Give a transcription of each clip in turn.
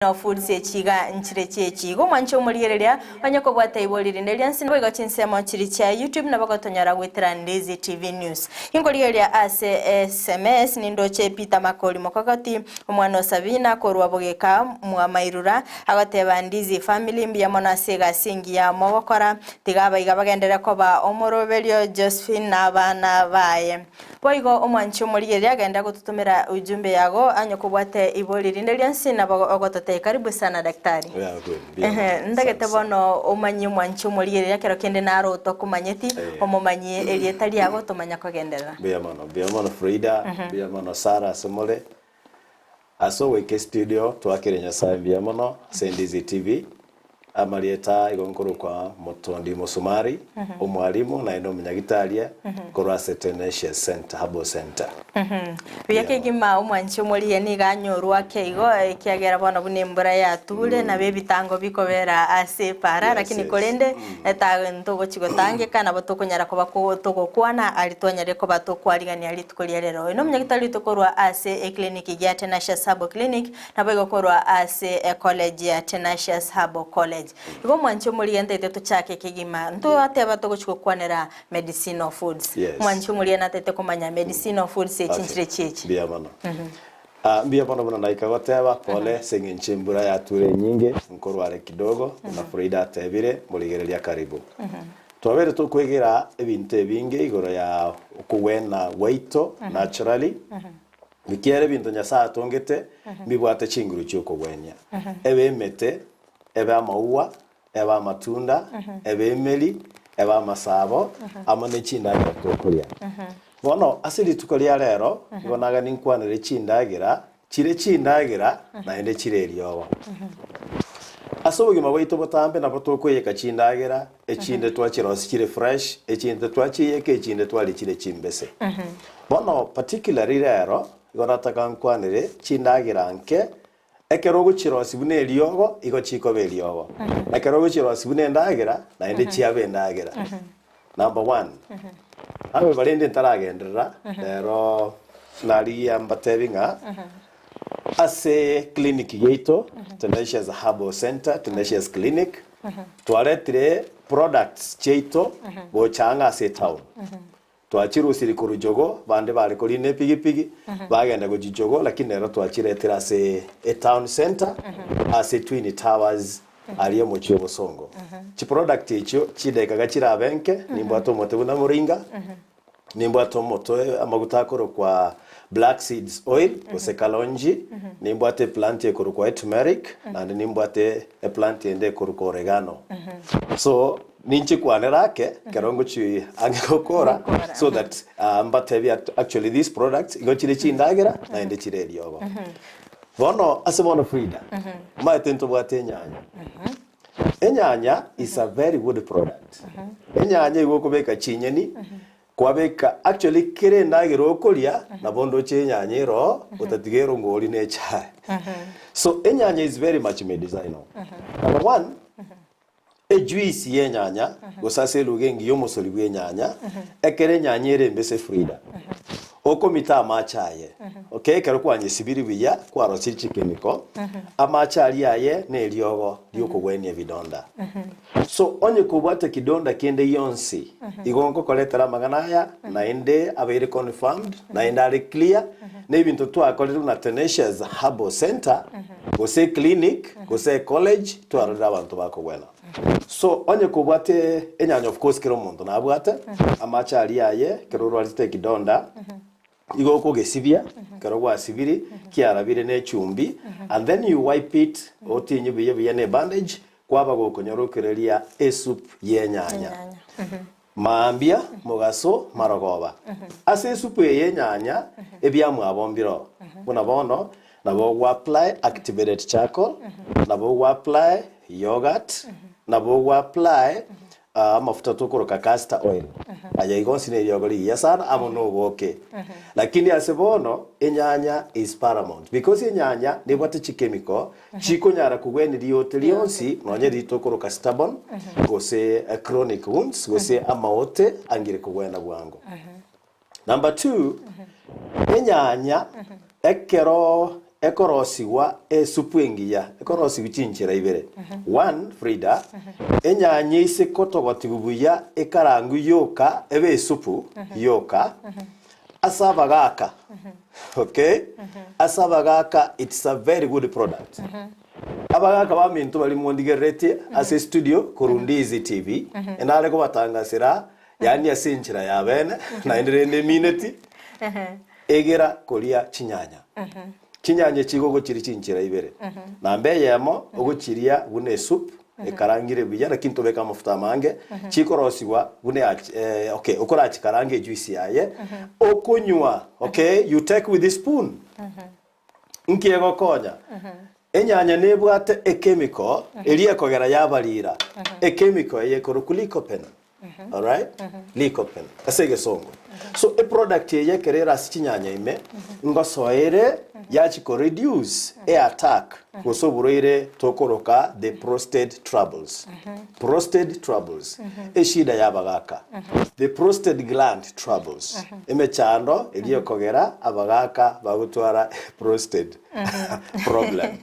Foods echi iga nchire chi'echi. Igo omwanche omorigereria onye kobwata ibori rinde riansi naboigo chinsemo chiri chia YouTube nabo gotonyora goetera Ndizi TV News. Inkorigereria ase SMS nindoche Peter Makori Mokogoti omwana o Sabina korwa Bogeka mwa Mairura agoteba Ndizi family mbuya mono ase egasi engiya mogokora tiga abaiga bagenderere koba omoroberio Josephine na abana baye. Boigo omwanchi omorigereria agenda gototomera ujumbe yago onye kobwate ibori rinde rionsi nabo ogototebia karibu sana daktari. Yeah, good. Mbuya Ehe, mono. ntagete Asante sana. bono omanyie omwanchi omorigereria ekero kende naro otokomanyeti Eh. omomanyie erieta riago tomanya kogenderera. Mbuya mono, mbuya mono Frida, mbuya mono Sarah ase more. Ase ogoika estudio twakire Nyasaye mbuya mono ase Ndizi TV. Amarieta igo nkorokwa Motondi Mosumari, omwalimu naende omonyagitaria korwa ase Tenacious Centre, Herbal Centre. Buya kegima omwanchi omorigia nigo anyorwa ake igo ekiagera bono buna embura yature nabo ebitango bikobera ase epaara Yes, lakini yes. korende eta ntogochi gotangeka nabo tokonyara koba ko togokwana aria twanyarire koba tokwarigania rituko ria rero. Oyo nomonyagitari oito korwa ase eclinic gia Tenacious Herbal Clinic Naboigo korwa ase ecollege ya Tenacious Herbal College. Igo omwanchi omorigia ntaete tochake kegima. Ntwateba togochi gokwanera medicinal foods. Yes. Omwanchi omorigia nataete komanya medicinal foods echi Okay. nchire chiechi. Mbuya mono. Ah, mbuya mono buna naika goteba, pole ase eng'encho embura yature enyinge, nkorware kidogo, buna Frida atebire, morigereria karibu. Twabeire tokwegera ebinto ebinge igoro ya okogwena gwaito naturally, Ekiagera ebinto Nyasae atongete mbibwate chinguru chi'okogwenia, ebe emete, ebe amaua, ebe amatunda, ebe emeri, ebe amasabo, amo ne chindagera tokoria. Bono ase rituko ria rero nigo nagani nkwanere chindagera chire chindagera naende chire eriogo. Ase obogima bwaito botambe nabo tokoiyeka chindagera, echinde twachirosia chire fresh, echinde twachiyeka, echinde twaria chire chimbese. Bono particularly rero, igo nataka nkwanere chindagera nke, ekero ogochirosia buna eriogo, igo chikoba eriogo. Ekero ogochirosia buna endagera, naende chiaba endagera. Number one, abe barende ntaragenderera, rero narigia mbatebi ng'a ase clinic yaito, Tenacious Herbal Centre, Tenacious Clinic, twaretire products chiaito gocha ang'e ase etown. Twachirusirie korwa Jogoo, bande bare korina epigipigi, bagenda gochia Jogoo, lakini rero twachiretire ase etown centre, ase Twin Towers, aria omochie o Bosongo. Chiproduct echio chidakika iga chirabe nke, nimbwate omote buna moringa, nimbwate omote amaguta akorokwa black seeds oil gose kalonji, nimbwate eplant ekorokwa eturmeric, naende nimbwate eplant ende ekorokwa oregano. So, Ninchikwanere ake ekero ngochia ang'e gokora so that mbatebie actually these products igo chire chindagera naende chire eriogo. Bono ase bono Frida, omanyete ntobwate enyanya. Enyanya is a very good product. Enyanya igo okobeka chinyeni, kwabeka actually kera endagera okoria nabo ndoche enyanya ere oo otatiga erongori na echae. So enyanya is very much medicinal. Number one, Ejuisi y'enyanya, gose ase eluga engiya omosori bw'enyanya, ekero enyanya ere embese Frida, okomita amache aye, okay, ekero kwanyesibirie buya, kwarosirie chikemiko, amache aria aye neriogo riokogwenia ebidonda. So onye kobwate kidonda kende gionsi, igo nkokoretera amang'ana aya, naende abeire confirmed, naende are clear, na ebinto twakorire buna Tenacious Herbal Centre, gose eclinic, gose ecollege, twarorire abanto bakogwena. So onye kobwate enyanya of course kera omonto nabwate, amache aria aye ekero orwarete ekidonda, igo okogesibia, ekero gwasibiri, kiarabire na echumbi, and then you wipe it, otinye buya buya na ebandage, kwaba gokonyorokereria esoup y'enyanya. Mambia, mogaso, marogoba. Ase esupu eye y'enyanya ebiamwabo mbiroo, buna bono nabo ogwa-apply activated charcoal, nabo ogwa-apply yoghurt, nabo ogwa-apply amafuta tokoroka castor oil. Aya igo onsi neriogo rigiya sana amo na oboke. Lakini ase bono enyanya is paramount because enyanya nebwate chichemical Chikonyara kogwenia riote rionsi, nonya riria tokoroka stubborn, gose chronic wounds, gose amaote angire kogwena bwango. Number two, enyanya ekero. Ekorosigwa esupu engiya ekorosigwa chinchera ibere. One, Frida, enyanya ise kotogotigwa buya ekarangwe yoka ebe esupu yoka ase abagaka. Okay? Ase abagaka it's a very good product. Abagaka baminto baria mondigereretie ase estudio korwa Ndizi TV, enare kobatangasera yaani ase enchera ya bene naende rende emineti Egera koria chinyanya. Chinyanya echi igo ogochiria chinchera ibere. Namba eyemo, ogochiria buna esup, ekarangire buya lakini tobeke amafuta amange, chikorosigwa buna ya eh, okay, okorachikaranga ejuice yaye, okonywa, okay, you take with spoon. Nki egokonya? Enyanya nebwate echemical eria ekogera yabarira. Echemical eye ekorokwa lycopene. Alright? Lycopene ase egesongo. So eproduct eye ekero ere ase chinyanya ime, ngosoa ere yachi ko reduce e attack gose oborwaire tokoroka the prostate troubles. Prostate troubles. Eshida ya abagaka. The prostate gland troubles. Emechando eria ekogera abagaka bagotwara prostate problem.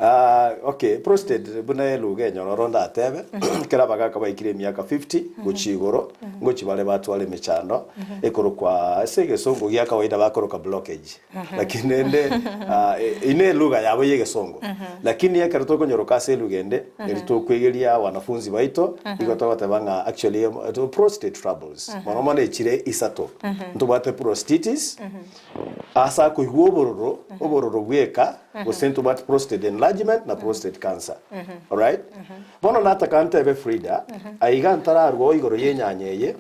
Ah, okay, prostate buna eluga enyororo ndatebe, ekero abagaka baikire emiaka 50 gochia igoro, ngochia bare batware emechando ekorokwa ase egesongo gia kawaida bakoroka blockage. Lakini rende ah, eyio ne eluga yabo ya egesongo. Lakini ekero tokonyoroka ase eluga ende, eri tokwegeria wanafunzi baito, igo togoteba ng'a actually prostate troubles, mono mono echire isato. Ntobwate prostatitis, Ase akoigwa obororo, obororo bweka, gose ntobwate prostate enlargement na prostate cancer. Alright? Bono nataka ntebe Frida, aiga ntararwa igoro y'enyanya eye,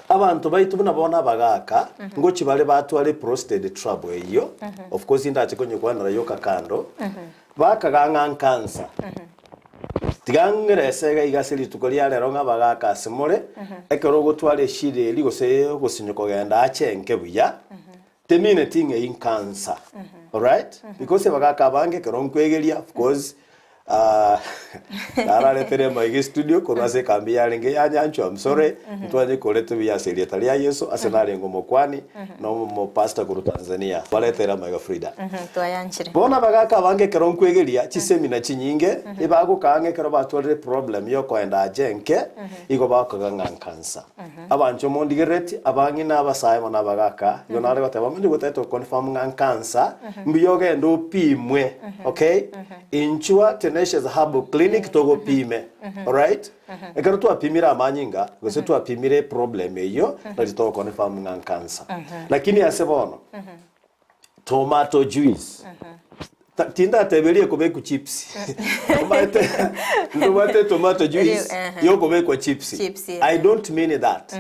abanto baito buna bono abagaka, ngochi bare batware prostate trouble eyio, of course indache konyekwanera yoka kando, bakaga ng'a nkansa. Tiga ng'ire esega iga ase rituko ria rero ng'a abagaaka ase more, ekero ogotwara eshida eria gose ogosinyo kogenda ache enke buya, temineti ng'a eyio nkansa. Alright? Because abagaaka abange ekero nkwegeria, of course, ah, nararetere amaiga estudio korwa ase ekambi yarenge ya Nyanchwa, I'm sorry, ntwanye korete buya ase erieta ria Yeso, ase narenge omokwani, na omopastor korwa Tanzania. Baretere amaiga Frida. Twayanchire. Bono abagaaka abange ekero nkwegeria chisemina chinyinge, ebagokaa ng'a ekero batwarire problem yokoenda ache enke, igo bakoga ng'a nkansa. Abanche omondigerereti, abang'ina, abasae mono abagaaka, igo nare goteba onye gotagete goconfirm ng'a nkansa, mbuya ogende opimwe, okay? Inchwa Tenacious Herbal Clinic togopime, alright? Ekero twapimire amanyinga, gose twapimire eproblem eyio, nari togoconfirm ng'a nkansa. Lakini ase bono, Tomato juice. Ta- Tindateberia ekobekwa chips. Omanyete ntobwate tomato juice Eri- yokobekwa chips. Chips, I don't mean that.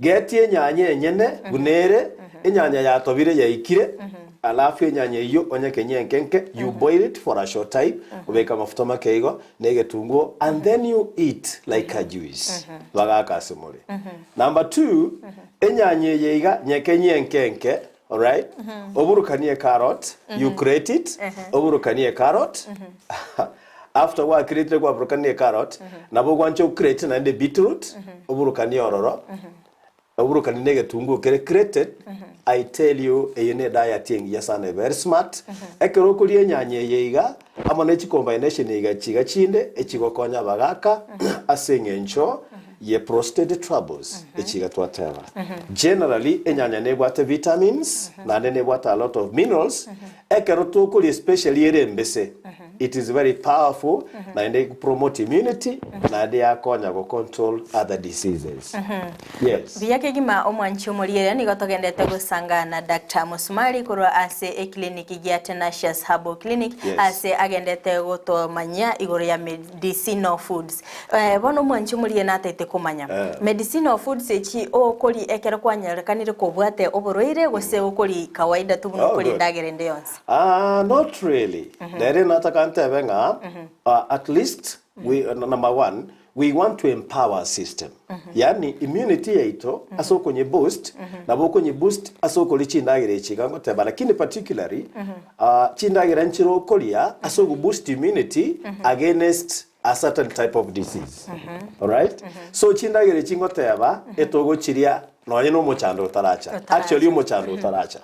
Getia enyanya enyene buna ere, enyanya yatobire yaikire, alafu enyanya eyio onyekenye enke enke, you boil it for a short time, obeke amafuta make igo, na egetunguo, and then you eat like a juice. Bagaka ase more. Number two, enyanya eye iga nyekenye enke enke, Alright? Oburukanie carrot, you crate it, oburukanie carrot. After gwa creatire gwaburukanie carrot, nabo ogwancha ocreate naende beetroot, oburukanie ororo, oburukanie na egetunguo kere crated, I tell you eye ne diet engiya sana very smart. Ekero okoria enyanya eye iga, amo ne chicombination iga chiga chinde, echigokonya abagaka ase eng'encho ye prostate troubles echiga twateba. Generally enyanya nebwate vitamins naende nebwate a lot of minerals ekero tokoria especially ere embese it is very powerful naende ego promote immunity naende yakonya go control other diseases. Yes. Buya kegima omwanchi omorieria nigo togendete gosanga na Doctor Musumali korwa ase eclinic gia Tenacious Herbal Clinic Yes. ase agendete gotomanyia igoro ya medicinal foods. Bono omwanchi omorie nataete komanya, medicinal foods echi okoria ekero kwanyarekanire kobwate oborwaire gose okoria kawaida tu buna Oh, okoria good. endagera ende yonsi? Ah, not really. Nere nataka ntebe ng'a at least we, number one, we want to empower our system. Yaani immunity yaito ase okonye boost, nabo okonye boost ase okoria chindagera echi iga ngoteba, lakini particularly chindagera nchire okoria ase ogo boost immunity against a certain type of disease. Alright? So chindagera echi ngoteba, etogochiria. Nonye na omochando otaracha. Otaracha. Actually omochando otaracha.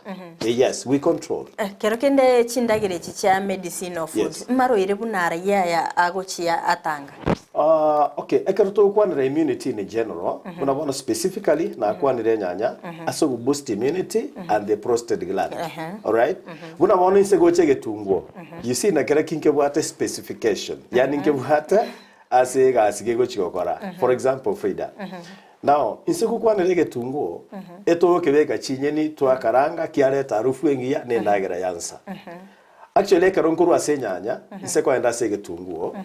Yes, we control. Ekero kende chindagera echi chia medicinal foods, Yes. mmarwaire buna araiyo aya agochia atanga? Ah, okay, ekero togokwanera immunity in general, buna bono specifically nakwanire enyanya ase ogo boost immunity and the prostate gland. Alright? Buna bono inse gocha egetunguo, you see na kera ki nkebwate specification, yaani nkebwate ase egasi kegochi gokora. For example, Frida, Now, inse gokwanera egetunguo, etogokebeka chinyeni twakaranga kiareta harufu engiya na endagera ya nsa. Actually ekero nkorwa ase enyanya, inse kogenda ase egetunguo,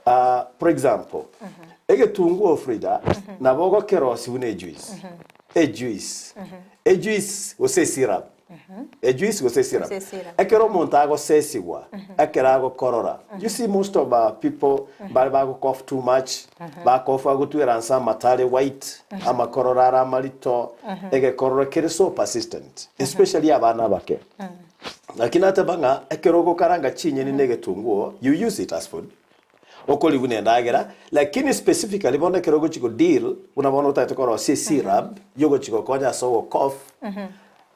ah, for example, egetunguo Frida, nabo ogokerosia buna ejuice, ejuice, ejuice gose esyrup. Ejuice gose esyrup. Gose esyrup. Ekero omonto agosesigwa, ekero agokorora, you see most of our people mbare bago cough too much, ba cough agotwera nse amato are white, amakororo are amarito, egekororo kere so persistent, especially abana abake. Lakini nateba ng'a ekero ogokaranga chinyeni na egetunguo, you use it as food, okori buna endagera, lakini specifically bono ekero ogochi go deal, buna bono otagete korosia esyrup, yogochi gokonya ase ogo cough,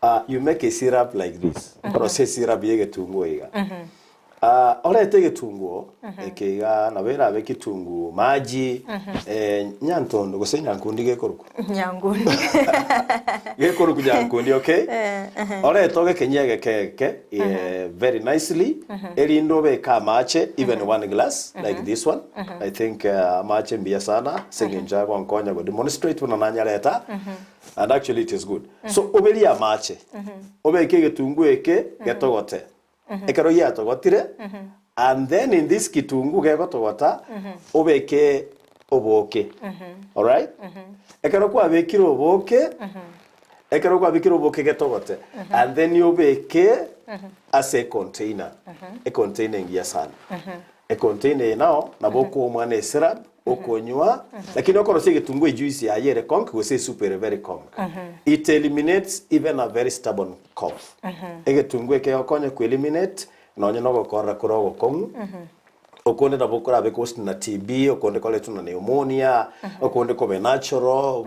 Ah, you make a syrup like this. Okorosia esyrup ya egetunguo iga. Ah, orete egetunguo eke iga nabo erabe kitunguu maji, eh, nyantondo gose nyankundi gekorokwa. Nyangundi. Gekorokwa nyankundi, okay? Orete ogekenyie egeke egeke eh, very nicely erinde obeke amache even one glass like this one. I think eh, amache mbuya sana ase eng'encho agonkonya go demonstrate buna nanyareta. And actually it is good. So oberie amache, obeke egetunguo eke getogote. Ekero giatogotire, and then in this kitungu gegotogota, obeke oboke. Alright? Ekero kwabekire oboke, ekero kwabekire oboke getogote, and then obeke ase econtainer, econtainer engiya sana. Econtainer eye nao nabo okoa omwana esyrup, okonywa, lakini okorosia egetunguo ejuice yaye ere konk gose esupu ere very konk. It eliminates even a very stubborn cough. Egetunguo eke gegokonya ko eliminate nonye na ogokorora kore ogokong'u, okonde nabo korabe caused na TB, okonde koretwe na pneumonia, okonde kobe natural,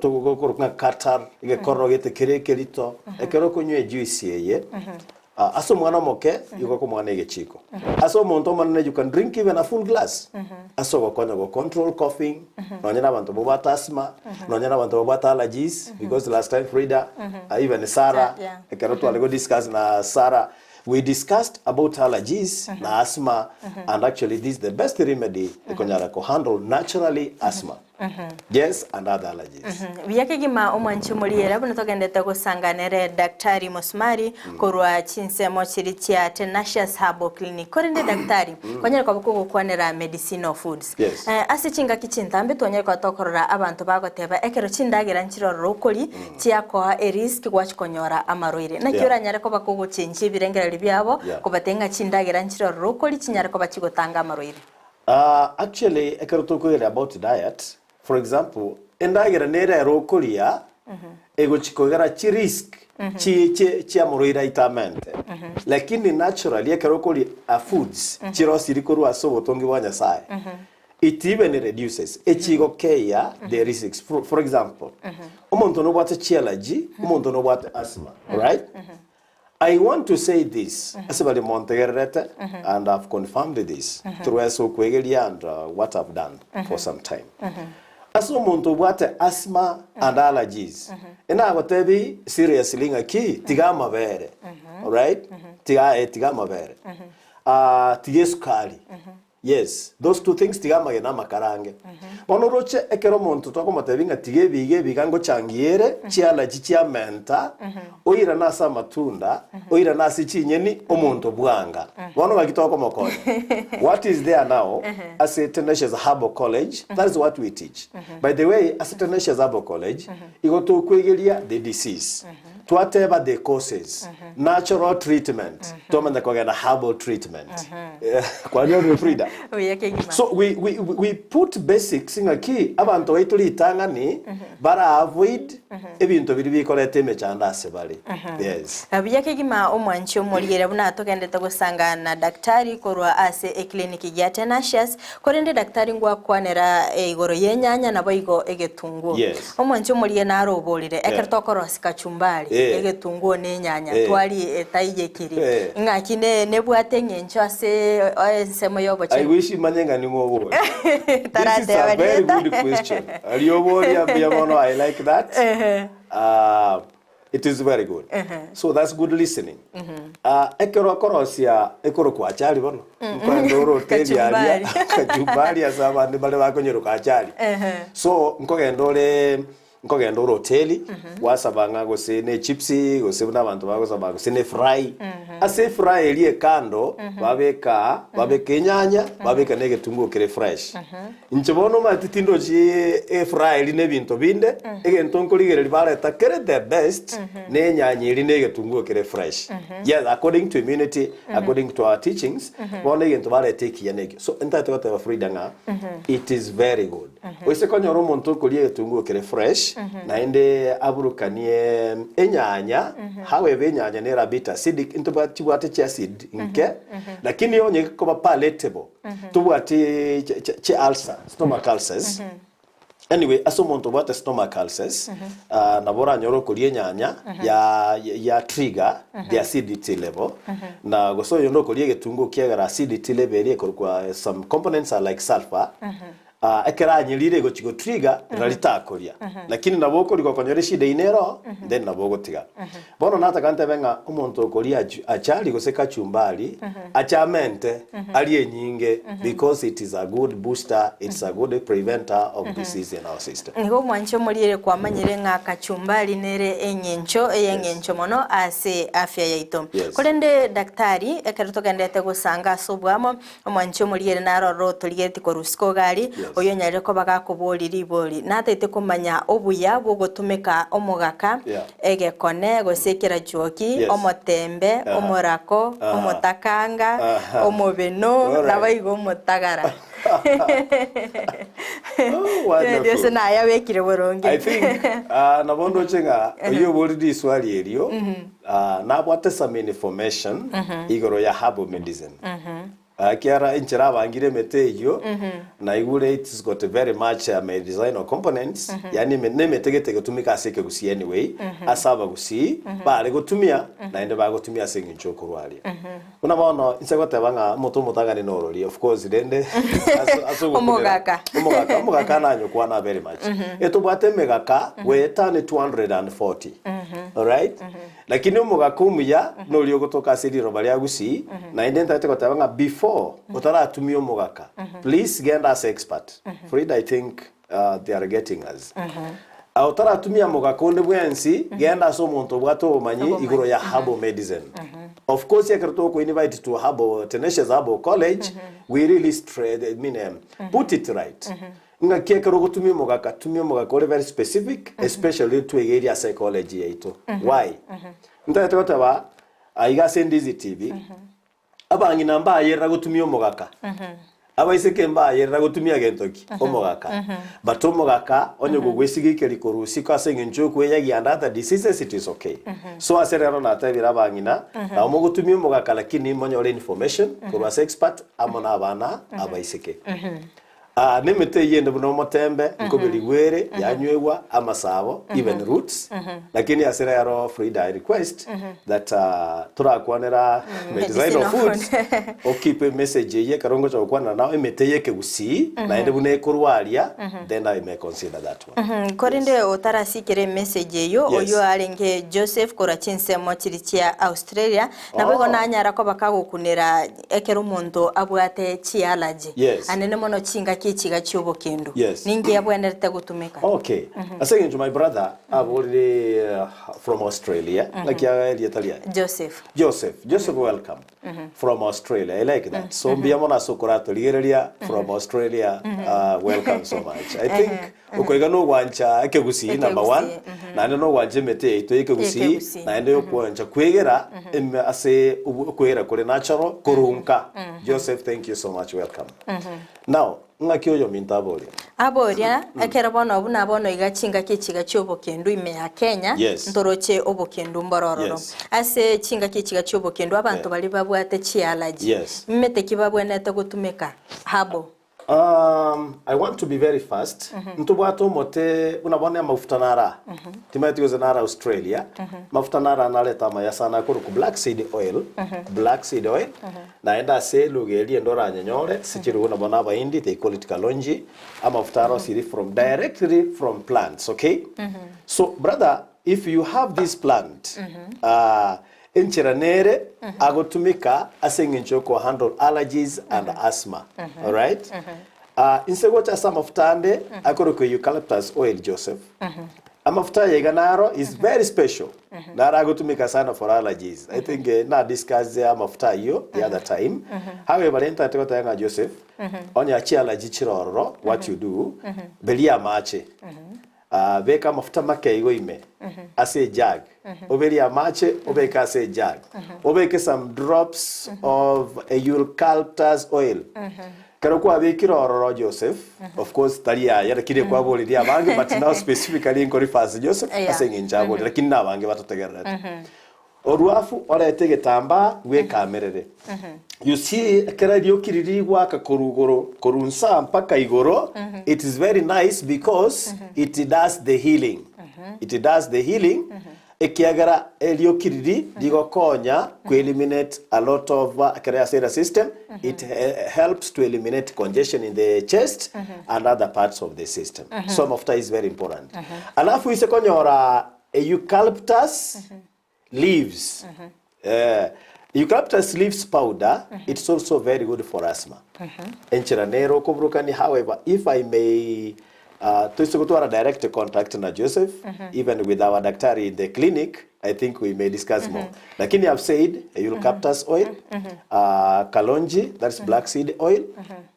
togokorokwa ng'a catarrh, egekorero gete kere ekerito. Ekero okonywa ejuice eye, Ase omwana omoke igo okomoa negechiko, ase omonto omonene you can drink even a full glass, ase ogokonya go control coughing, nonye na abanto babwate asthma, nonye na abanto babwate allergies, because last time Frida, even Sarah, ekero tware go discuss na Sarah, we discussed about allergies na asthma, and actually this is the best remedy ekonyara ko handle naturally asthma. Yes and other allergies. Buya kegima omwanchi omoriere buna togendete gosanga nere Daktari Musumari korwa chinsemo chiria chia Tenacious Herbal Clinic. Korende Daktari, kwanyare koba kogokwanera medicinal foods. Yes. Eh, ase chingaki chintambe twanyare koba tokorora abanto bagoteba ekero chindagera nchirororo okori chiakoa erisk gwachi konyora amarwaire. Naki Yeah. oranyare koba kogochenchia ebirengererio biabo Yeah. kobatebia ng'a chindagera nchirororo okori chinyare koba chigotanga amarwaire. Aah actually ekero tokoigereria about diet, for example, endagera nere ere okoria egochi kogera chi risk chi chi chiamorwaire aito amente. Lakini naturally ekero okoria a foods chirosiri korwa ase obotongi bwa Nyasaye, it even reduces, echigokeia the risks. For, for example, omonto nobwate chiallergy, omonto nobwate asthma, alright? I want to say this ase baria montegererete and I've confirmed this through ase okwegeria and what I've done for some time. Ase omonto obwate asthma and allergies, enagotebi seriously ng'aki tiga amabere, alright? Tiga eh tiga amabere. Ah tiga esukari. Yes, those two things tiga amagena amakarange. Bono oroche ekero omonto tokomotebia ng'a tiga ebiiga ebiiga ngochangie ere, chialachi chiamenta, oirane ase amatunda, oirane ase chinyeni, omonto bwanga. Bono ng'aki tokomokonya? What is there now ase Tenacious Herbal College, that is what we teach. By the way, ase Tenacious Herbal College, igo tokwegeria the disease. Twateba the causes, natural treatment, twamanya kogenda herbal treatment. Kwanyorire Frida? Buya kegima. So we, we, we put basics ng'aki abanto baito ritang'ani bara avoid ebinto biria bikoreta emechando ase bare. Yes. Buya kegima omwanchi omoriere buna togendete gosanga na daktari korwa ase eclinic gia Tenacious Korende daktari ngwakwanera igoro y'enyanya naboigo egetunguo. Yes. Omwanchi omoria naroborire, ekero Yeah. tokorosia kachumbari, Eh. egetunguo na enyanya, Eh. twari etaiyekiri, Eh. ng'aki ne nebwate eng'encho ase ensemo I y'obochenu? wish manye ng'a ning'o oboria. This is Tarateba a very rieta. good question. Aria oboria mbuya mono, I like that. Ehe. Ah, It is very good. So that's good listening. Ah, ekero okorosia ekorokwa achari bono nkoenda ore hoteli aria Kachumbari. kachumbari ase abande bare bakonyeroka achari so nkogenda ore nkogenda ore hoteli gwasaba ng'a gose ne chipsi gose buna abanto bagosaba gose ne fry ase efry eria ekando babeka babeka enyanya babeka na egetunguo kere fresh Inche bono omanyete tindochi efuraha eria na ebinto binde, egento nkorigereria bareta kere the best na enyanya eria na egetunguo kere fresh. Yes, according to immunity, according to our teachings, bono egento bareta ekiya nekio. So ntagete goteba Frida ng'a it is very good. Oise konyora omonto okoria egetunguo kere fresh, naende aburukanie enyanya, however enyanya nere a bit acidic, ntobwate chibwate chi acid nke, lakini onye gekoba palatable, Tobwati chi ulcer, stomach ulcers. Anyway, ase omonto obwate stomach ulcers, ah, nabo oranyore okoria enyanya ya ya trigger the acidity level na gose oyonde okoria egetunguo kiagera acidity level eria ekorokwa some components are like sulfur ah, ekero anyerire egochi go trigger rirorio takoria lakini nabo okoria gokonyora eshida eye nero then nabo ogotiga. Bono nataka ntebe ng'a omonto okoria achari gose kachumbari, ache amente, arie enyinge because it is a good booster, it's a good preventer of disease in our system. Nigo omwanchi omoriere kwamanyire ng'a kachumbari nere eng'encho ey'eng'encho mono ase afya yaito. Yes. Korende daktari, ekero togenderete gosanga ase oboamo, Omwanchi omoriere naroro otorigeretie korwa isiko iga aria, Yes. oyio onyarire koba gakoboria ribori. Natagete komanya obuya bw'ogotumeka omogaka, Yeah. egekone, gose ekerachuoki, Yes. omotembe, Aha. omorako, Aha. omotakanga, Aha. omobeno, Alright. naboigo omotagara. Oh, wonderful. Ase nayabekire boronge. I think ah, nabo ndoche ng'a oyio oborire riswali erio ah, nabwate some information igoro ya herbal medicine. Ah, ekiagera enchera abangire emete eyio naigure it's got very much medicinal components yaani eme- na emete gete egotumeka ase ekegusii anyway ase abagusii bare gotumia naende bagotumia ase eng'encho yokorwaria. Buna bono inse goteba ng'a omote omotang'ani norori of course rende ase ase ogokumera Omogaka. omogaka omogaka nanyokwana very much. Etobwate emegaka goetania 240 alright lakini omogaka omuya noria ogotoka ase riroba ria Gusii naende ntagete goteba ng'a before otaratumia omogaka please genda ase expert Frida I think they are getting us. Otaratumia mogaka onde bwensi, genda ase omonto obwate obomanyi Obomanyi. igoro ya herbal medicine. Of course ekero toko invite to herbal, Tenacious Herbal College, we really stre- I mean, put it right. Ng'aki ekero ogotumia omogaka, tumia omogaka ore very specific, especially twegerie ase ecollege yaito. Why? Ntagete goteba, aiga ase Ndizi TV, Abang'ina mbayerera gotumia omogaka, abaiseke mbayerera gotumia gento ki? Omogaka. But omogaka onye gogwesigikeria korwa isiko ase eng'encho y'okweyagia and other diseases it is okay. So ase rero natebire abang'ina, nabo mogotumia omogaka lakini monyore information korwa ase expert amo na abana abaiseke. Aa, nemete eyio ende buna omotembe, nkoberigwa ere, yanywegwa, amasabo, even roots. Lakini ase rero Frida, I request that ah, torakwanera medicinal Medicinal foods, food. okeep emessage eyio ekero ngocha gokwanera nao emete eye ekegusii, naende buna ekorwaria, then I may consider that one. Korende otarasikera emessage eyio, Yes. oyio arenge Joseph korwa chinsemo chiria chia Australia, Naboigo Oh. nanyara koba kagokunera ekero omonto abwate chi'allergy, Yes. anene mono chingaki. chingaki echiga chi'obokendu, Yes. ninki abwenerete gotumeka? Okay. Ase eng'encho my brother aborire from Australia, naki erieta riaye? Joseph. Joseph, Joseph welcome from Australia. I like that. So mbuya mono ase okoratorigereria from Australia. Welcome so much. I think okoiga nogwancha ekegusii number one, Ekegusii, naende nogwancha emete yaito y'ekegusii, Y'ekegusii. naende okwancha kwegera ime ase obwo- okwegera kore natural korunka. Joseph thank you so much welcome. Now, ng'aki oyominto aboria? Aboria, ekero bono buna bono iga chingaki echiga chi'obokendu ime ya Kenya, Yes. ntoroche obokendu mborororo. Yes. Ase chingaki echiga chi'obokendu abanto Yeah. baria babwate chiallergy, Yes. mmete ki babwenerete gotumeka? Herbal. Um, I want to be very fast. Ntobwate omote buna bono amafuta nara. Timanyeti gose nara Australia. Mafuta nara nareta amaya sana akorokwa black seed oil. Black seed oil. Naende ase eluga eria ende oranyenyore, ase chiruga buna bono Abahindi they call it kalonji. Amafuta arosiri from directly from plants, okay? So brother, if you have this plant, uh, Enchera nere agotumeka ase engencho y'oko handle allergies and asthma. Alright? Ah, inse gocha ase amafuta ande akorokwa eucalyptus oil Joseph. Amafuta aya iga naro is very special. Naro agotumeka sana for allergies. I think eh, na discuss amafuta ayio the other time. However, renta goteba ng'a Joseph, onye chiallergy chire ororo, what you do, beria amache. Beka amafuta make igo ime ase ejug, oberie amache obeke ase ejug, obeke some drops of eucalyptus oil. Ekero kwabekire ororo Joseph, of course tari yaya lakini ekwaboririe abange but now specifically nko refer ase Joseph Yeah. ase eng'encho aborire lakini na abange batotegererete. Orwafu orete egetambaa bwekamerere. You see ekero erioki riria rigoaka korwa igoro korwa nsa mpaka igoro it is very nice because it does the healing. It does the healing ekiagera erioki riria rigokonya ko eliminate a lot of ekero ase system it helps to eliminate congestion in the chest and other parts of the system. So amafuta is very important. Alafu ise konyora Eucalyptus leaves. Eh, eucalyptus leaves powder, it's also very good for asthma. Enchera nero okoburukania, however, if I may uh, toise gotwara direct contact na Joseph, even with our daktari in the clinic, I think we may discuss more. Lakini I've said eucalyptus oil, uh, kalonji, that's black seed oil,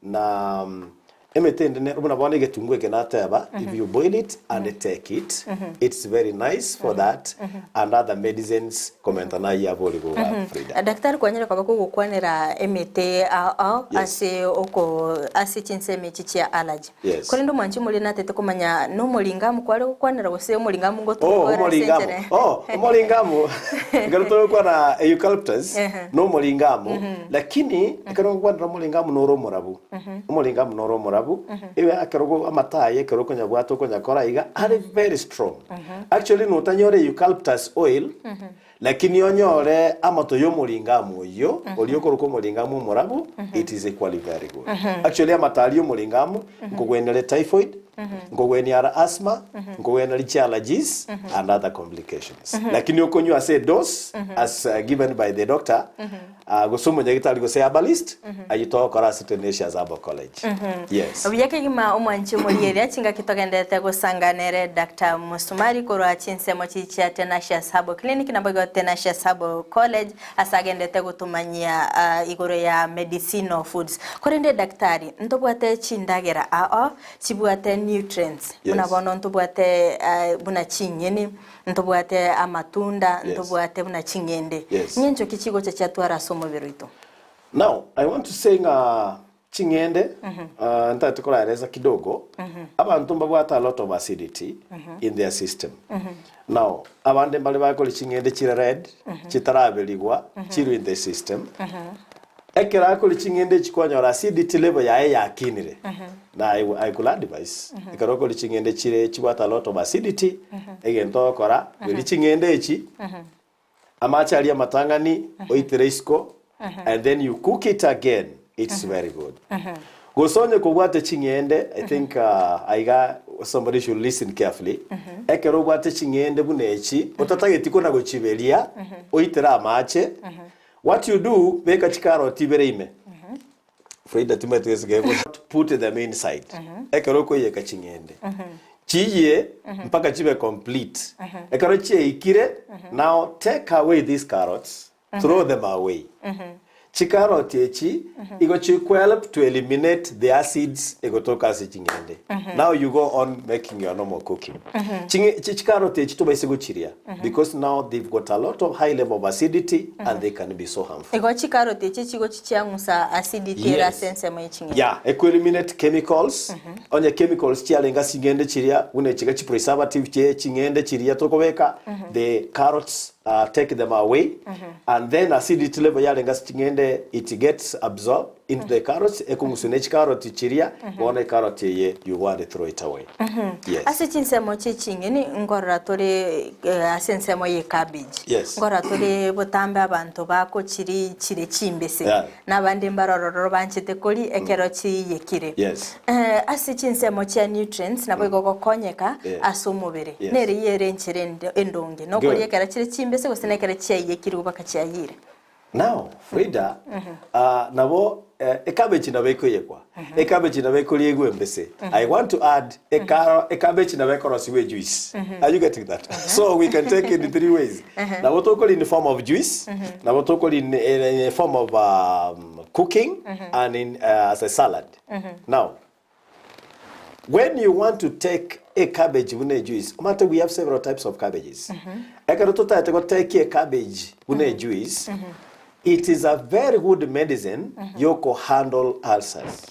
na um, Emete ende nero buna bono egetunguo eke nateba, if you boil it and take it, it's very nice for that and other medicines komenta nayio abori goga Frida. Daktari kwanyare koba kogokwanera emete ao ao Yes. ase oko ase chinsemo echi chia allergy. Yes. Korende omwanchi omoria natete komanya nomoringamu kware gokwanera gose omoringamu Oh, ngotumeka ore ase omoringamu. enchera Oh, omoringamu. Ekero togokwana eucalyptus, Ehe. nomoringamu, lakini ekero ngokwanera omoringamu noro omorabu. Omoringamu noro omorabu, ewe ekero go amatayi ekero okonyabwata okonyakora iga are very strong. Actually notanyore eucalyptus oil, lakini onyore amato ya omoringamu oyio, oria okorokwa omoringamu omorabu, it is equally very good. Actually amato aria omoringamu, nkogwenere typhoid, nkogwenia ara asthma, nkogweneri chiallergies and other complications. Lakini okonywa ase edose as given by the doctor, Ah, gose omonyagitari gose herbalist, ayio togokora ase Tenacious Herbal College. Yes. Buya kegima omwanchi omorieria chingaki togenderete gosanga nere Doctor Musumari korwa chinsemo chi chia Tenacious Herbal Clinic naboigo Tenacious Herbal College ase agenderete gotomanyia ah, igoro ya medicinal foods. Korende daktari, ntobwate chindagera ao chibwate nutrients buna Yes. bono ntobwate ah, buna chinyeni Ntobwate amatunda, Yes. ntobwate buna ching'ende. Yes. Ng'encho ki chigocha chiatwara ase omobere oito? Now, I want to say ng'a ching'ende, uh, ntagete koraeresa kidogo, abanto mbabwate a lot of acidity in their system. Now, abande mbare bakori ching'ende chire red, chitaraberigwa, chirwe in the system. Ekero akoria ching'ende echi kwanyora acidity level yaye yakinire, na I, I could advise ekero okoria ching'ende chire chibwate a lot of acidity, egento ogokora, beria ching'ende echi, amache aria amatang'ani oitere isiko, and then you cook it again, it's very good. Gose onye kobwate ching'ende, I think uh, aiga somebody should listen carefully, ekero obwate ching'ende buna echi, otatageti kona gochiberia, oitere amache, What you do, beka chikaroti ibere ime. Frida timanyeti gose gego put them inside ekero okoiyeka ching'ende chiyie mpaka chibe complete ekero chiaikire now take away these carrots throw them away chikaroti echi igo chikohelp to eliminate the acids egotoka ase ching'ende now you go on making your normal cooking Ching'e- chi- chikaroti echi tobaise gochiria because now they've got a lot of high level of acidity and they can be so harmful Igo chikaroti echi chigochi chiang'usa acidity ere ase ensemo ye ching'ende. Yeah, ekoeliminate chemicals onye chemicals chiarenge ase ching'ende chiria buna echiga chipreservative chie ching'ende chiria tokobeka the carrots uh, take them away and then acidity level yarenge ase ching'ende it gets absorbed into the carrots ekong'uswa ne chikaroti chiria bono ekaroti eye you go and throw it away yes Ase chinsemo chie ching'eni nkorora tore eh, ase ensemo ye cabbage. Yes. Nkorora tore botambe abanto bakochiri chire chimbese. Yeah. Na abande mbarororo banchete kori ekero chiyekire. Yes. Eh, ase chinsemo chia nutrients nabo igo gokonyeka Yeah. ase omobere. Yes. Nere eyio ere enchera ende- endonge. Nokoria Good. ekero chire chimbese gose nekero chiaiyekirwe mpaka chiayire. Now, Frida, ah, nabo eh, ecabbage nabo ekoyekwa ecabbage nabo ekoriegwa embese I want to add ekaro ecabbage nabo ekorosiwa ejuice are you getting that so we can take it in three ways nabo tokori in the form of juice nabo tokori in, in, in a form of um, cooking and in, uh, as a salad now When you want to take a cabbage buna ejuice, omanyete we have several types of cabbages. Ekero totaete gotake a cabbage buna ejuice, it is a very good medicine yoko handle ulcers.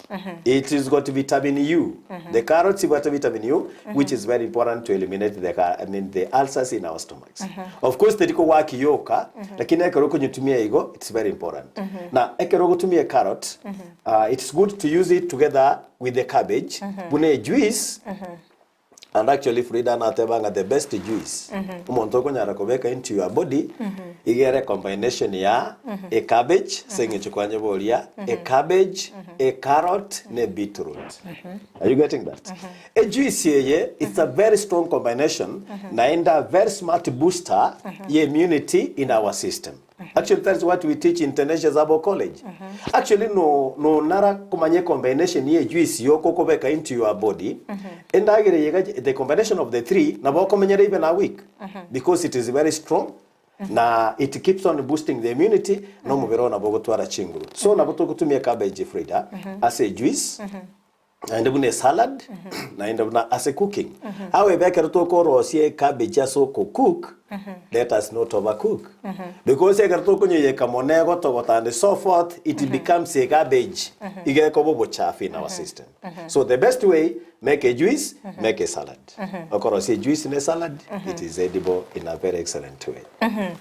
It is got vitamin U. The carrots ibwate vitamin U, which is very important to eliminate the, ca- I mean, the ulcers in our stomachs. Of course, teriko waki yoka, lakini ekero okonyetumia igo, it's very important. Na ekero ogotumia carrot, uh, it's good to use it together with the cabbage buna ejuice and actually Frida nateba ng'a the best juice omonto okonyara kobeka into your body iga ere combination ya a cabbage ase eng'encho kwanyeboria a cabbage a carrot ne beetroot are you getting that ejuice eye it's a very strong combination naende a very smart booster ya immunity in our system Actually that is what we teach in Tenacious Herbal College. Actually no nonara komanya combination ye juice yoko okobeka into your body endagera eye iga the combination of the three nabo okomenyera even a week because it is very strong na it keeps on boosting the immunity na omobere oo nabo ogotwara chinguru. So nabo togotumia cabbage Frida ase ejuice naende buna esalad, naende buna ase cooking. However, ekero tokorosia ecabbage ase okocook, let us not overcook. Because ekero tokonyoiyeka mono egotogota and so forth, it becomes a garbage. Iga ekoba obochafu in our system. So the best way, make a juice, make a salad. Okorosia ejuice na esalad, it is edible in a very excellent way.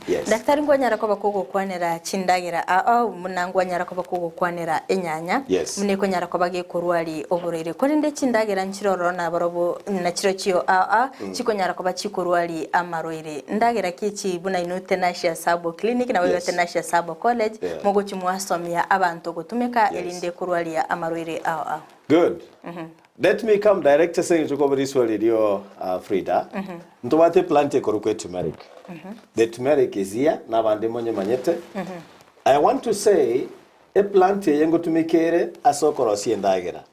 Yes. Daktari nkwanyara koba kogokwanera chindagera ao buna nkwanyara koba kogokwanera enyanya Yes. buna ekonyara koba gekorwari oborwaire korende chindagera nchire ororo nabarobwo nachirochio ao ao chikonyara koba chikorwari amarwaire ndagera ki echi buna inwe Tenacious Herbal Clinic naboigo Yes. Tenacious Herbal College Yeah. mogochi mwasomia abanto gotumeka Yes. erinde korwaria amarwaire ao ao. Good. Let me come direct ase eng'encho koba riswali erio uh, Frida. Ntobwate plant ekorokwa eturmeric. The turmeric is here nabande monyemanyete. I want to say eplant eye ngotumeka ere ase okorosia endagera.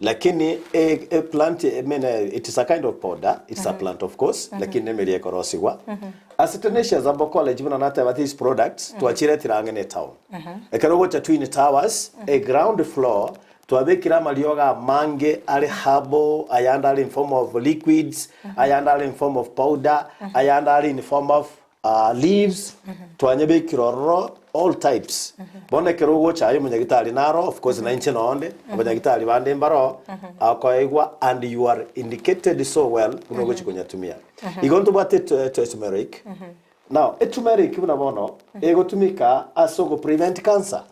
Lakini e, e plant I mean, eh, it is a kind of powder, it's a plant of course, lakini nemeri ekorosigwa. Ase Tenacious Herbal College buna nateba these products twachiretire ang'e ne town. Ekero ogocha Twin Towers, e ground floor Twabekire amariogo amange are herbal, ayande are in form of liquids, ayande are in form of powder, ayande are in form of uh, leaves, twanyebekire ororo all types. Bono ekero ogocha aye omonyagitari naro, of course na inche nonde, abanyagitari bande mbaro, akoegwa and you are indicated so well buna ogochi konyatumia. Igo ntobwate turmeric. Now, eturmeric buna bono, egotumika ase ogo prevent cancer.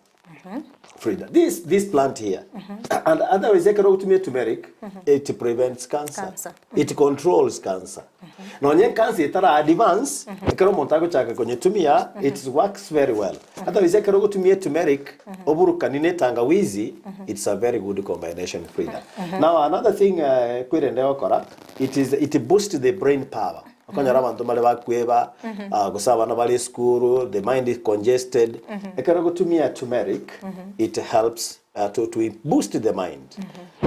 Frida, this, this plant here and otherwise ekero ogotumia turmeric it prevents cancer, Cancer. it controls cancer nonye cancer etara advance ekero omonto agochaka konyetumia it works very well otherwise ekero ogotumia turmeric oburukani na etangawizi it's a very good combination Frida now another thing uh, kwerende gokora it is it boosts the brain power. Okonyora abanto mbare bakweba, ah, gose abana bare esukuru, the mind is congested. Ekero ogotumia turmeric, it helps uh, to, to boost the mind.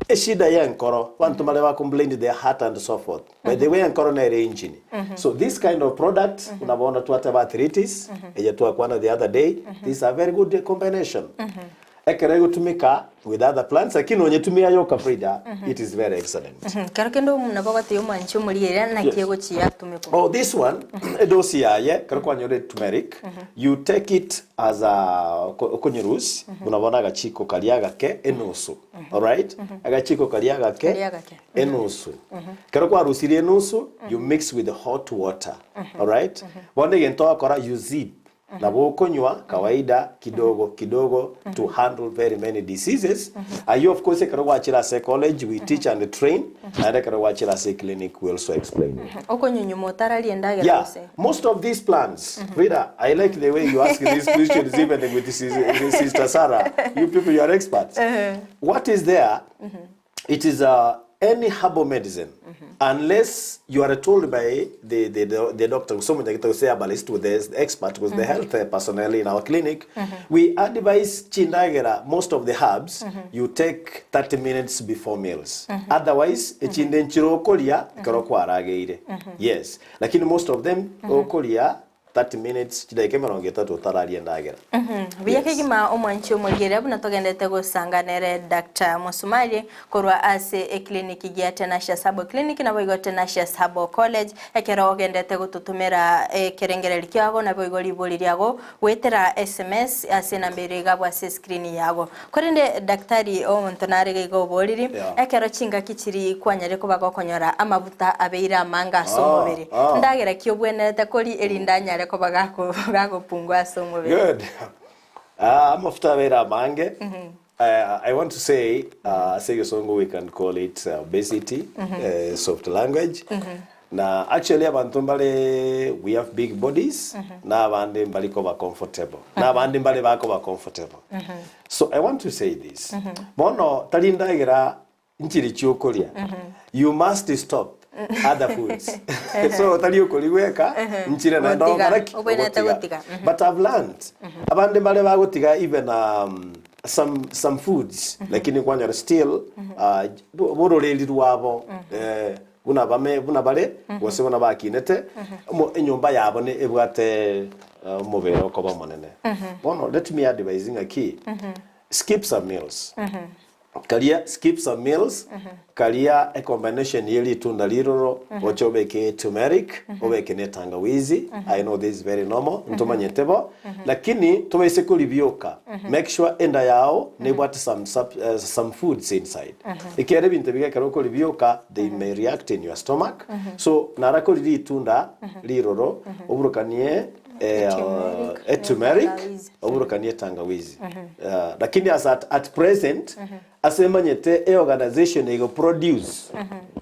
Eshida ya enkoro, abanto mbare ba complain their heart and so forth. By the way, enkoro nere engine. So this kind of product, buna bono twateba arthritis, eye twakwana the other day, this is a very good combination. Ekero egotumeka with other plants, lakini onyetumia yoka Frida, it is very excellent. Kero kende nabo ogotebia omwanchi omorigereria naki Yes. egochia atumekwa. Oh, this one, edosi yaye, ekero kwanyora turmeric, you take it as a okonyerusi, buna bono agachiko karia agake enusu. Alright? Agachiko karia agake Karia agake. enusu. Ekero kwarusirie enusu, you mix with hot water. Alright? Bono egento ogokora, you zip. Nabo okonywa kawaida kidogo kidogo to handle very many diseases. Ayio of course ekero gwachire ase college we teach and train, naende ekero gwachire ase clinic we also explain it. Okonywa nyuma otararia endagera Yeah, gose? most of these plants, Rita, I like the way you ask these questions even with Sister Sarah. You people, you are experts. What is there? It is any herbal medicine unless you are told by the doctor, gose omonyagete gose herbalist with the expert gose the health personnel in our clinic, we advise chindagera most of the herbs you take 30 minutes before meals. Otherwise, echinde nchire okoria ekero kwarageire. Yes, lakini most of them okoria 30 minutes, chidaika emerongo etato otararia endagera. Buya Yes. kegima omwanchi omorigereria buna togendete gosanga nere Doctor Musumari korwa ase eclinic gia Tenacious Herbal Clinic naboigo Tenacious Herbal College ekero ogendete gototomera ekerengereri kiago naboigo ribori riago goetera sms ase enamba ere iga abwo ase escreen yago. Korende daktari omonto nare iga iga oboriri Yeah. ekero chingaki chiri kwanyare koba gokonyora amabuta abeire amange ase Ah, omobere ah. ndagera ki obwenerete koria erinde anyare koba gako gakopungua ase omobere? Good. Ah, amafuta abeire amange. I want to say ase egesongo we can call it obesity, soft language. Na actually abanto mbare we have big bodies, na abande mbari koba comfortable, na abande mbare bakoba comfortable. So I want to say this, bono tari ndagera nchiri chiokoria, you must stop other foods. So tari okoria gweka, nchire naende Gotiga, ogokora ki? obwenerete Ogotiga. gotiga. But I've learned, abande mbare bagotiga even some some foods, lakini kwanyora still bororeri rwabo buna bame buna bare gose buna bakinete omo enyomba yabo ne ebwate omobere okoba omonene. Bono let me advise ng'aki skip some meals. Karia skip some meals, karia a combination ye ritunda riroro oche obeke turmeric, obeke ne tangawizi, I know this is very normal, ntomanyete bo, lakini tobaise koribioka, make sure enda yao nebwate some sub, some foods inside. Ekiagera ebinto ebi ekero okoribioka they may react in your stomach, so nara kori ritunda riroro oburukanie Turmeric, turmeric, tangawizi. oburukanie tangawizi. Lakini as at present ase emanyete e organization ego produce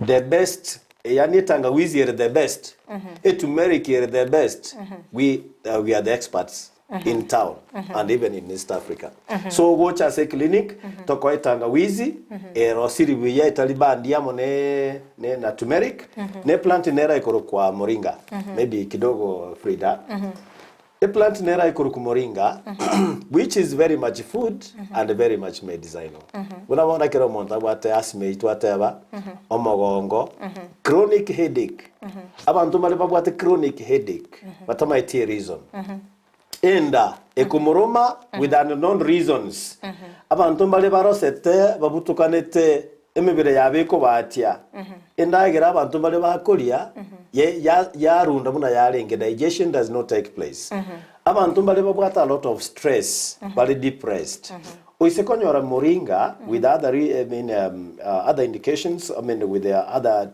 the best, yani etangawizi ere the best, eturmeric ere the best, we are the experts in town and even in East Africa. So gocha ase clinic tokoa etangawizi erosiri buya etari bandi amo ne, ne na turmeric ne plant nera ekorokwa moringa maybe kidogo Frida A plant nera ekorokwa moringa which is very much food and very much medicinal. Buna bono ekero omonto abwate asthma eyio twateba omogongo chronic headache abanto mbare babwate chronic headache batamaeti ereason enda ekomoroma with unknown reasons abanto mbare barosete babutokanete emebere yabo ekobatia endagera abanto mbare bakoria yarunda buna yarenge digestion does not take place abanto mbare babwate a lot of stress bare depressed oise konyora moringa with other I mean, other indications, I mean with the other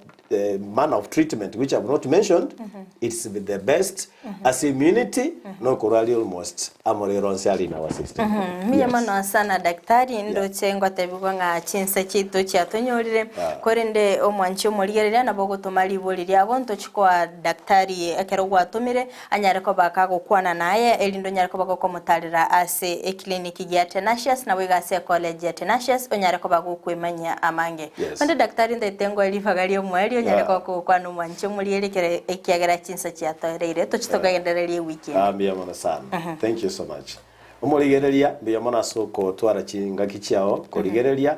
manner of treatment which I've not mentioned, it's the best as immunity no korwari almost amorero onsi ari in our system. Mbuya mono sana daktari ndoche ngotebigwa ng'a chinsa chiaito chiatonyorire korende omwanchi omorigereria nabo ogotoma ribori riago ntochikoa daktari ekero gwatomire anyare koba kagokwana naye erinde onyare koba gokomotarera ase eclinic gia Tenacious nabo iga ase ecollege ya Tenacious onyare koba gokwemanyia amange. Yes. Onde daktari ntaete ngoe ribaga ria omoerio. onyare Yeah. gokwana omwanchi omoriere ekere ekiagera chinsa chiatoereire tochi tokagendereria ewiki ende. Ah, mbuya mono sana. Thank you so much. Omorigereria, mbuya mono ase okotwara chingaki chiao korigereria,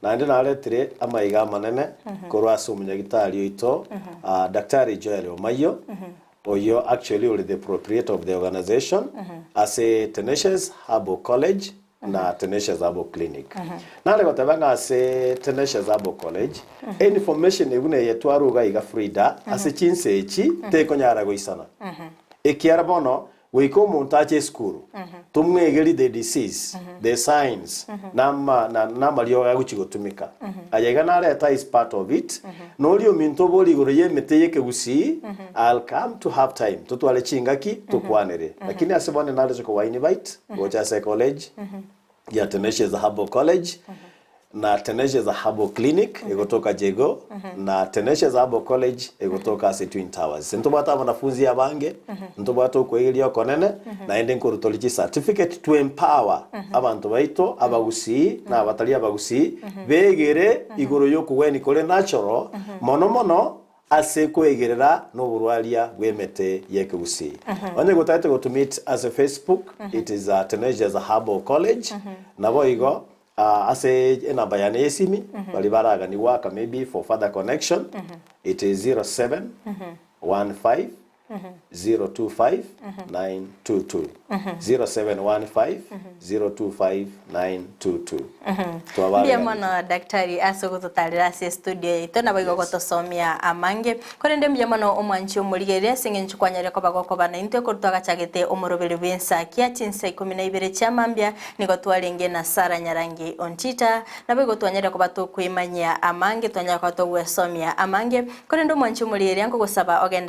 naende naretire amaiga amanene korwa ase omonyagitari oito, ah, Daktari Joel Omayio, oyio actually ore the proprietor of the organization ase Tenacious Herbal College na Tenacious Herbal Clinic. Nare goteba ng'a ase Tenacious Herbal College, information buna eye twaruga iga Frida, ase chinsa echi tekonyara goisana. Ekiara bono Goika omonto ache esukuru, tomwegerie the disease, the signs, na na namariogo agochia gotumeka. Aya iga nareta is part of it, na oria ominto obore igoro y'emete y'ekegusii, I'll come to have time, totware chingaki tokwanere. Lakini ase bono nareche koba invite gocha ase ecollege ya Tenacious Herbal College, na Tenacious Herbal Clinic egotoka Jego, na Tenacious Herbal College egotoka ase Twin Towers. Ntobwate abanafunzi abange, ntobwate okoegeria okonene, naende nkorutoria chicertificate to empower abanto baito abagusii na abatari abagusii begere igoro y'okogwenia kore natural, mono mono Ase koegerera noborwaria bw'emete y'ekegusii. Onye gotagete goto meet ase Facebook, it is Tenacious Herbal College, naboigo ase enamba yane y'esimi, baria baraganie goaka maybe for further connection, it is 0715 025 922, 0715 025 922. Mbuya Twabareganire. mono daktari ase ogototarera ase estudio yaito naboigo Yes. gotosomia amange. Korende mbuya mono omwanchi omorigereria ase eng'encho kwanyarire koba gokoba naintwe korwa twagachagete omoroberi bw'ensakia chinsa ikomi na ibere chia mambia nigo twarenge na Sarah Nyarangi Ontita naboigo twanyarire koba tokoimanyia amange twanyara koba togwesomia amange. Korende omwanchi omorigereria nkogosaba ogenderere.